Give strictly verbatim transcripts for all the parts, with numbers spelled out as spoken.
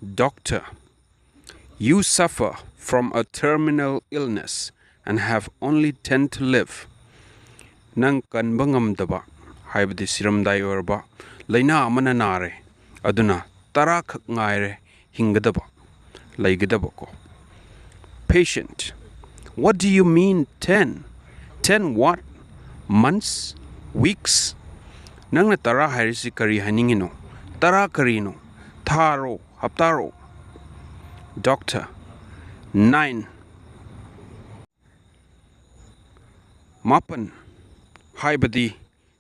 Doctor, you suffer from a terminal illness and have only ten to live. ꯅꯪ ꯀꯟꯕ ꯉꯝꯗꯕ, ꯍꯥꯏꯕꯗꯤ ꯁꯤꯔꯝꯗꯥꯏ ꯑꯣꯏꯔꯕ ꯂꯥꯏꯅꯥ ꯑꯃꯅ ꯅꯥꯔꯦ, ꯑꯗꯨꯅ ꯇꯔꯥꯈꯛ ꯉꯥꯏꯔꯦ ꯍꯤꯡꯒꯗꯕ, ꯂꯩꯒꯗꯕꯀꯣ꯫ Patient, what do you mean ten? Ten what? Months? Weeks? ꯅꯪꯅ ꯇꯔꯥ ꯍꯥꯏꯔꯤꯁꯤ ꯀꯔꯤ ꯍꯥꯏꯅꯤꯡꯉꯤꯅꯣ? ꯇꯔꯥ ꯀꯔꯤꯅꯣ? ꯊꯥꯔꯣ? ꯍꯞꯇꯥꯔꯣ? Doctor, nine. ꯃꯥꯄꯟ, ꯍꯥꯏꯕꯗꯤ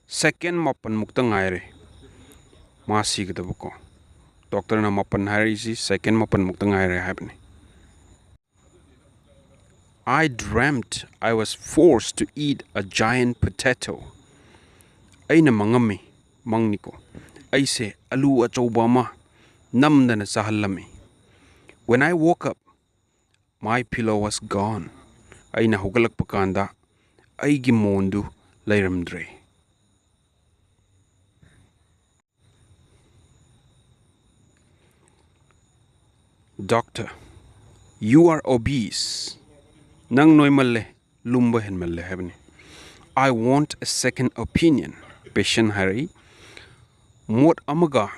ꯁꯦꯀꯦꯟ ꯃꯥꯄꯟꯃꯨꯛꯇ ꯉꯥꯏꯔꯦ ꯃꯥ ꯁꯤꯒꯗꯕꯀꯣ꯫ ꯗꯣꯛꯇꯔꯅ ꯃꯥꯄꯟ ꯍꯥꯏꯔꯛꯏꯁꯤ ꯁꯦꯀꯦꯟ ꯃꯥꯄꯟꯃꯨꯛꯇ ꯉꯥꯏꯔꯦ ꯍꯥꯏꯕꯅꯤ꯫ I dreamt I was forced to eat a giant potato. ꯑꯩꯅ ꯃꯪꯉꯝꯃꯤ, ꯃꯪꯅꯤꯀꯣ, ꯑꯩꯁꯦ ꯑꯂꯨ ꯑꯆꯧꯕ ꯑꯃ ꯅꯝꯗꯅ ꯆꯥꯍꯜꯂꯝꯃꯤ꯫ When I woke up, my pillow was gone. ꯑꯩꯅ ꯍꯧꯒꯠꯂꯛꯄ ꯀꯥꯟꯗ ꯑꯩꯒꯤ ꯃꯣꯟꯗꯨ ꯂꯩꯔꯝꯗ꯭ꯔꯦ꯫ Doctor, you are obese. ꯅꯪ ꯅꯣꯏꯃꯜꯂꯦ, ꯂꯨꯝꯕ ꯍꯦꯟꯃꯜꯂꯦ ꯍꯥꯏꯕꯅꯤ꯫ I want a second opinion, patient ꯍꯥꯏꯔꯛꯏ꯫ ꯃꯣꯠ ꯑꯃꯒ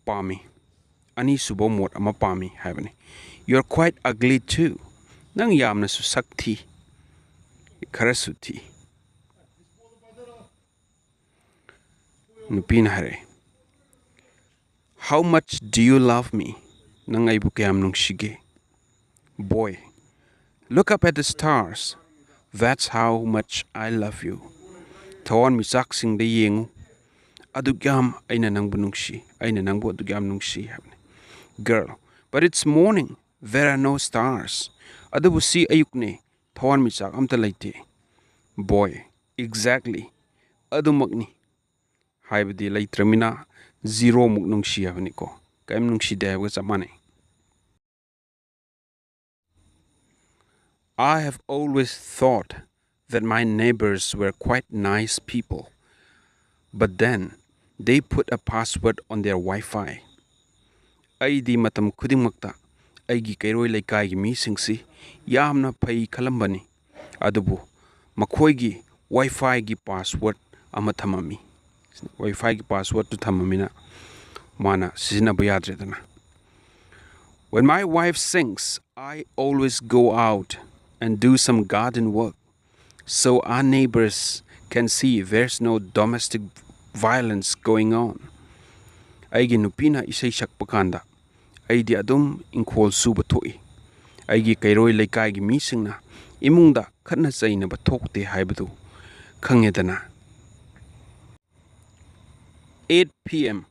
ꯄꯥꯝꯃꯤ, ꯑꯅꯤꯁꯨꯕ ꯃꯣꯠ ꯑꯃ ꯄꯥꯝꯃꯤ ꯍꯥꯏꯕꯅꯤ꯫ You are quite ugly too. ꯅꯪ ꯌꯥꯝꯅꯁꯨ ꯁꯛ ꯊꯤ, ꯈꯔꯁꯨ ꯊꯤ꯫ ꯅꯨꯄꯤꯅ ꯍꯥꯏꯔꯛꯑꯦ, How much do you love me? ꯅꯪ ꯑꯩꯕꯨ ꯀꯌꯥꯝ ꯅꯨꯡꯁꯤꯒꯦ? Boy, look up at the stars. That's how much I love you. ꯊꯋꯥꯟꯃꯤꯆꯥꯛꯁꯤꯡꯗ ꯌꯦꯡꯉꯨ, ꯑꯗꯨꯛ ꯌꯥꯝ ꯑꯩꯅ ꯅꯪꯕꯨ ꯅꯨꯡꯁꯤ, ꯑꯩꯅ ꯅꯪꯕꯨ ꯑꯗꯨꯛ ꯌꯥꯝ ꯅꯨꯡꯁꯤ ꯍꯥꯏꯕꯅꯤ꯫ Girl, but it's morning. There are no stars. ꯑꯗꯨꯕꯨ ꯁꯤ ꯑꯌꯨꯛꯅꯦ, ꯊꯋꯥꯟꯃꯤꯆꯥꯛ ꯑꯝꯇ ꯂꯩꯇꯦ꯫ Boy, exactly. ꯑꯗꯨꯃꯛꯅꯤ꯫ ꯍꯥꯏꯕꯗꯤ ꯂꯩꯇ꯭ꯔꯃꯤꯅ ꯖꯤꯔꯣꯃꯨꯛ ꯅꯨꯡꯁꯤ ꯍꯥꯏꯕꯅꯤꯀꯣ꯫ ꯀꯔꯤꯝ ꯅꯨꯡꯁꯤꯗꯦ ꯍꯥꯏꯕꯒ ꯆꯞ ꯃꯥꯟꯅꯩ꯫ I have always thought that my neighbors were quite nice people. But then they put a password on their Wi-Fi. ꯑꯩꯗꯤ ꯃꯇꯝ ꯈꯨꯗꯤꯡꯃꯛꯇ ꯑꯩꯒꯤ ꯀꯩꯔꯣꯏ ꯂꯩꯀꯥꯏꯒꯤ ꯃꯤꯁꯤꯡꯁꯤ ꯌꯥꯝꯅ ꯐꯩ ꯈꯜꯂꯝꯕꯅꯤ, ꯑꯗꯨꯕꯨ ꯃꯈꯣꯏꯒꯤ ꯋꯥꯏꯐꯥꯏꯒꯤ ꯄꯥꯁꯋꯥꯔꯗ ꯑꯃ ꯊꯝꯃꯝꯃꯤ꯫ ꯋꯥꯏꯐꯥꯏꯒꯤ ꯄꯥꯁꯋꯥꯔꯗꯇꯨ ꯊꯝꯃꯃꯤꯅ ꯃꯥꯅ ꯁꯤꯖꯤꯟꯅꯕ ꯌꯥꯗ꯭ꯔꯦꯗꯅ꯫ When my wife sings, I always go out and do some garden work so our neighbors can see there's no domestic violence going on. ꯑꯩꯒꯤ ꯅꯨꯄꯤꯅ ꯏꯁꯩ ꯁꯛꯄ ꯀꯥꯟꯗ ꯑꯩꯗꯤ ꯑꯗꯨꯝ ꯏꯪꯈꯣꯜ ꯁꯨꯕ ꯊꯣꯛꯏ꯫ ꯑꯩꯒꯤ ꯀꯩꯔꯣꯏ ꯂꯩꯀꯥꯏꯒꯤ ꯃꯤꯁꯤꯡꯅ ꯏꯃꯨꯡꯗ ꯈꯠꯅ ꯆꯩꯅꯕ ꯊꯣꯛꯇꯦ ꯍꯥꯏꯕꯗꯨ ꯈꯪꯉꯦꯗꯅ꯫ Eight p.m.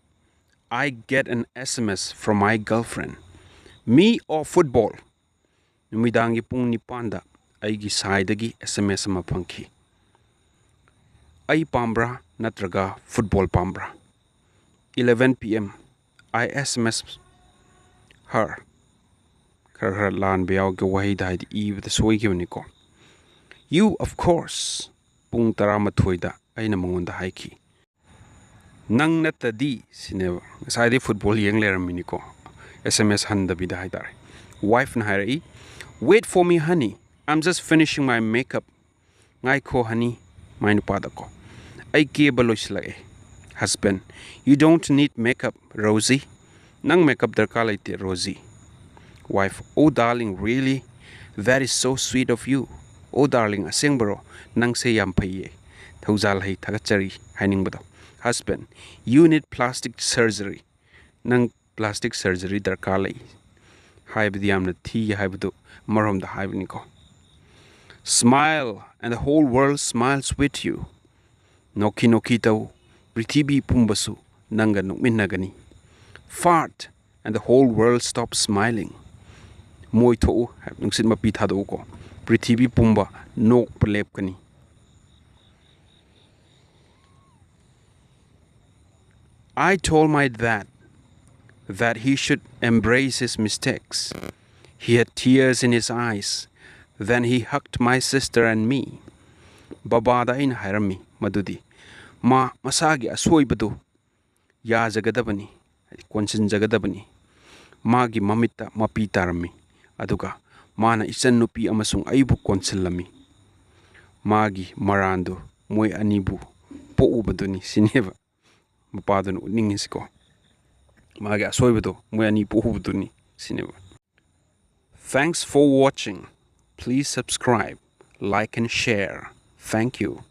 I get an S M S from my girlfriend. Me or football? ꯅꯨꯃꯤꯗꯥꯡꯒꯤ ꯄꯨꯡ ꯅꯤꯄꯥꯟꯗ ꯑꯩꯒꯤ ꯁꯥꯏꯗꯒꯤ S M S ꯑꯃ ꯐꯪꯈꯤ꯫ ꯑꯩ ꯄꯥꯝꯕ꯭ꯔꯥ ꯅꯠꯇ꯭ꯔꯒ ꯐꯨꯠꯕꯣꯜ ꯄꯥꯝꯕ꯭ꯔꯥ? Eleven p.m. I S M S her. ꯈꯔ ꯈꯔ ꯂꯥꯟꯕ ꯌꯥꯎꯒꯦ, ꯋꯥꯍꯩꯗ ꯍꯥꯏꯗꯤ ꯏꯕꯗ ꯁꯣꯏꯈꯤꯕꯅꯤꯀꯣ꯫ You, of course. ꯄꯨꯡ ꯇꯔꯥꯃꯥꯊꯣꯏꯗ ꯑꯩꯅ ꯃꯉꯣꯟꯗ ꯍꯥꯏꯈꯤ꯫ ꯅꯪ ꯅꯠꯇꯗꯤ ꯁꯤꯅꯦꯕ꯫ ꯉꯁꯥꯏꯗꯤ ꯐꯨꯠꯕꯣꯜ ꯌꯦꯡ ꯂꯩꯔꯝꯃꯤꯅꯤꯀꯣ, S M S ꯍꯟꯗꯕꯤꯗ ꯍꯥꯏꯇꯥꯔꯦ꯫ Wifeꯅ ꯍꯥꯏꯔꯛꯏ, "Wait for me, honey. I'm just finishing my makeup." ꯉꯥꯏꯈꯣ ꯍꯅꯤ, ꯃꯥꯏ ꯅꯨꯄꯥꯗꯀꯣ, "ꯑꯩ ꯀꯦꯕ ꯂꯣꯏꯁꯤꯜꯂꯛꯑꯦ." Husband, "You don't need makeup, Rosie. ꯅꯪ ꯃꯦꯀꯞ ꯗꯔꯀꯥꯔ ꯂꯩꯇꯦ, Rosie." Wife, "Oh darling, really? That is so sweet of you. Oh darling, ꯑꯁꯦꯡꯕꯔꯣ? ꯅꯪꯁꯦ ꯌꯥꯝ ꯐꯩꯌꯦ꯫ ꯊꯧꯖꯥꯜ ꯍꯩ, ꯊꯥꯒꯠꯆꯔꯤ" ꯍꯥꯏꯅꯤꯡꯕꯗꯣ꯫ Husband, "You need plastic surgery. ꯅꯪ plastic surgery ꯗꯔꯀꯥꯔ ꯂꯩ" ꯍꯥꯏꯕꯗꯤ ꯌꯥꯝꯅ ꯊꯤ ꯍꯥꯏꯕꯗꯨ ꯑꯃꯔꯣꯝꯗ ꯍꯥꯏꯕꯅꯤꯀꯣ꯫ Smile and the whole world smiles with you. ꯅꯣꯛꯈꯤ ꯅꯣꯛꯈꯤ ꯇꯧ, ꯄ꯭ꯔꯤꯊꯤꯕꯤ ꯄꯨꯝꯕꯁꯨ ꯅꯪꯒ ꯅꯣꯛꯃꯤꯟꯅꯒꯅꯤ꯫ Fart and the whole world stops smiling. ꯃꯣꯏ ꯊꯣꯛꯎ, ꯅꯨꯡꯁꯤꯠ ꯃꯄꯤ ꯊꯥꯗꯣꯛꯎꯀꯣ, ꯄ꯭ꯔꯤꯊꯤꯕꯤ ꯄꯨꯝꯕ ꯅꯣꯛꯄ ꯂꯦꯞꯀꯅꯤ꯫ I told my dad that he should embrace his mistakes. He had tears in his eyes. Then he hugged my sister and me. ꯕꯕꯥꯗ ꯑꯩꯅ ꯍꯥꯏꯔꯝꯃꯤ ꯃꯗꯨꯗꯤ ꯃꯥ ꯃꯁꯥꯒꯤ ꯑꯁꯣꯏꯕꯗꯨ ꯌꯥꯖꯒꯗꯕꯅꯤ, ꯍꯥꯏꯗꯤ ꯀꯣꯟꯁꯤꯟꯖꯒꯗꯕꯅꯤ꯫ ꯃꯥꯒꯤ ꯃꯃꯤꯠꯇ ꯃꯄꯤ ꯇꯥꯔꯝꯃꯤ꯫ ꯑꯗꯨꯒ ꯃꯥꯅ ꯏꯆꯟꯅꯨꯄꯤ ꯑꯃꯁꯨꯡ ꯑꯩꯕꯨ ꯀꯣꯟꯁꯤꯜꯂꯝꯃꯤ꯫ ꯃꯥꯒꯤ ꯃꯔꯥꯟꯗꯨ ꯃꯣꯏ ꯑꯅꯤꯕꯨ ꯄꯣꯛꯎꯕꯗꯨꯅꯤ ꯁꯤꯅꯦꯕ ꯃꯄꯥꯗꯨꯅ ꯎꯠꯅꯤꯡꯉꯤꯁꯤꯀꯣ꯫ ꯃꯥꯒꯤ ꯑꯁꯣꯏꯕꯗꯣ ꯃꯣꯏ ꯑꯅꯤ ꯄꯣꯛꯎꯕꯗꯨꯅꯤ ꯁꯤꯅꯦꯕ꯫ Thanks for watching. Please subscribe, like and share. Thank you.